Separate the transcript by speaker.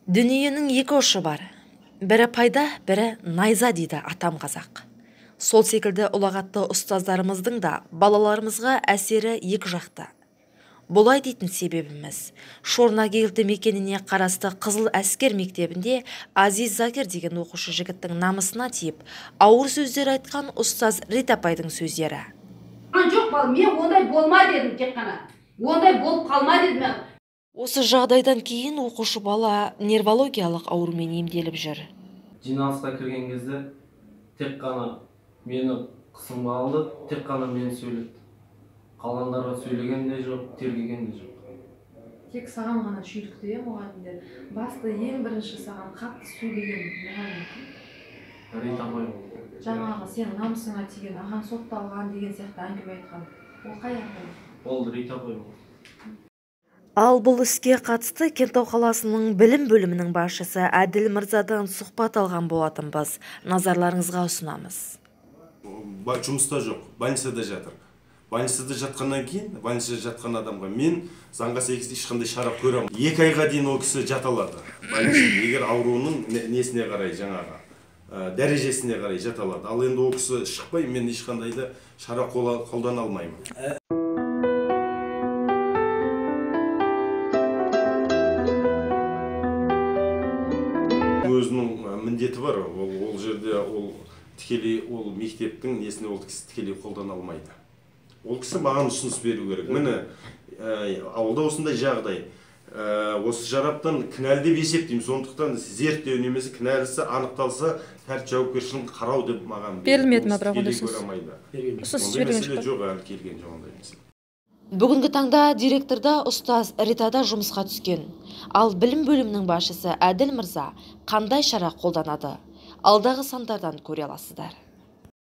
Speaker 1: Дүниенің екі ұшы бар. Бірі пайда, бірі найза дейді атам қазақ. Сол секілді ұлағатты ұстаздарымыздың да балаларымызға әсері екі жақты. Бұлай дейтін себебіміз, Шорнақ елді мекеніне қарасты Қызыл әскер мектебінде Азиз Закир деген оқушы жігіттің намысына тиіп, ауыр сөздер айтқан ұстаз Рита апайдың сөздері.
Speaker 2: Жоқ, балам, мен ондай болма дедім тек қана. Ондай болып қалма дедім.
Speaker 1: Осы жағдайдан кейін оқушы бала нервологиялық аурумен емделіп жүр.
Speaker 3: Жиналысқа кірген кезде тек қана мені қысымға алды, тек қана мені сөйлетті. Қалғандарға сөйлеген де жоқ, тергеген де жоқ.
Speaker 4: Тек саған ғана шүйлікті, мұғалімдер. Басты ең бірінші саған қатты сөйлеген мұғалім кім?
Speaker 3: Рита апай.
Speaker 4: Жаңағы сенің намысыңа тиген, ағаң сотталған деген сияқты әңгіме айтқан. Ол қай апай?
Speaker 3: Ол Рита апай.
Speaker 1: Ал бұл іске қатысты Кентау қаласының білім бөлімінің басшысы Әділ Мырзадан сұхбат алған болатынбыз. Назарларыңызға ұсынамыз.
Speaker 5: Жұмыста жоқ, больницада жатыр. Больницада жатқаннан кейін, больницада жатқан адамға мен заңға сәйкес ешқандай шара көре алмаймын. 2 айға дейін ол кісі жата алады. Больницада, егер ауруының несіне қарай, жаңағы дәрежесіне қарай жата алады. Ал енді ол кісі шықпай, мен ешқандай да шара қолдана алмаймын. Өзінің міндеті бар, ол жерде ол тікелей ол мектептің несіне ол кісі тікелей қолдана алмайды. Ол кісі маған ұсыныс беру керек. Міне, ауылда осындай жағдай. Осы жараптан кінәлі деп есептеймін. Сондықтан зерттеу немесе кінәлісі анықталса, тәртіп жауапкершілігін қарау деп маған
Speaker 6: берілмеді ме, бірақ ондай
Speaker 5: ұсыныс?
Speaker 6: Ұсыныс
Speaker 5: берген жоқ, әлі келген жоқ ондай мәселе.
Speaker 1: Бүгінгі таңда директорда ұстаз Ритада жұмысқа түскен. Ал білім бөлімінің басшысы Әділ Мырза қандай шара қолданады? Алдағы сандардан көре аласыздар.